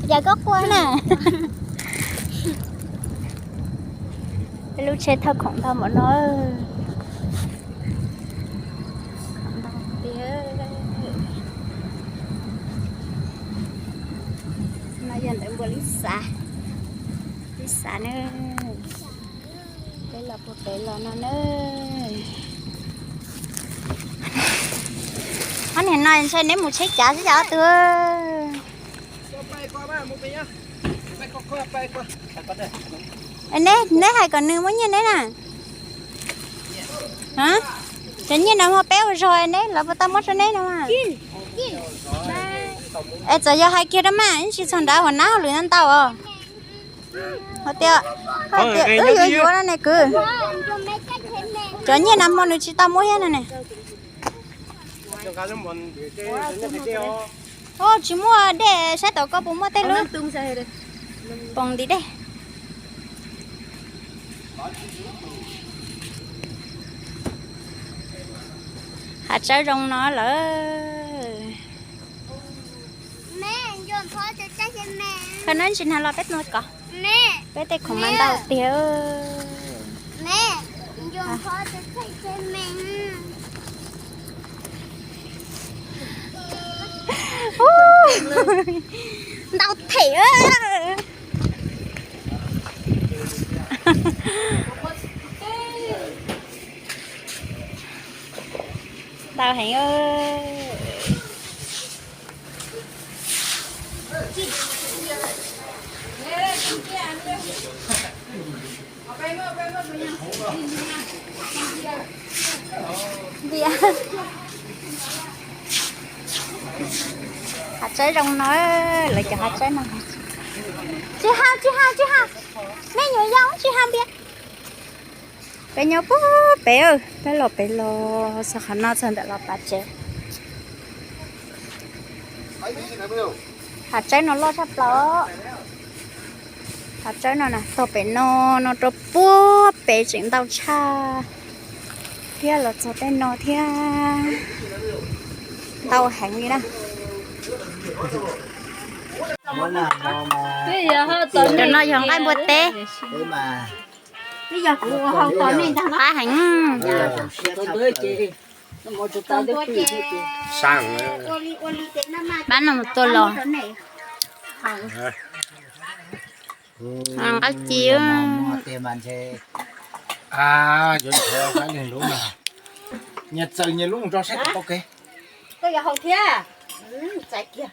Yog koj quaj na. Peb lub tsheb thauj khoom ntau npaum no. No yog ntawm npua Lib Xav, Lib Xav na. Peb los puag pem los no na. Ob niag no ntshe neb mus tsheb cav xwb cas ob tug. Neb, neb hais kom nws muab nyiaj neb na. Cov nyiaj no muaj peb ua zog, neb lawv puas tau muab rau neb no mas. Es txawm yog hais kiag rau mas, tsis txog nrad, hauv nab hauj lwm ntau os. Hais tias, hais tias wb yuav yuav no ne kwv. Cov nyiaj no hmo nws tsis tau muab thiab no ne. Tsis muaj dej, saib tom koj puas muaj tej lub poos ntiv dej. Hav tsawb zoo no lawm. Koj neb tsis nag los peb tua kom. Peb tej khoom mas ntau tiag. Ntau them. Ntau heev. Hav tsawb zoo no, lawv cov hav tsawb no. Tsis ha, tsis ha, tsis ha. Nej nyuam yaus tsis ha npias. Peb nyob puag pem, peb los pem los txog qhov no txog ntawm los pas tsev. Hav tsawb no loj tshaj plaws. Hav tsawb no na, tog pem no, no rau puag pem tseem ntau tshaj thiab, los txog tej no thiab ntau heev li na. Cov no yog nqaij npua teb. Qab heev. Pab no mus tua los. Nqaij ci. Nyias txawm nyias lub mus tso saib kom tau kev. Koj yuav haus thiab? Txais kiag.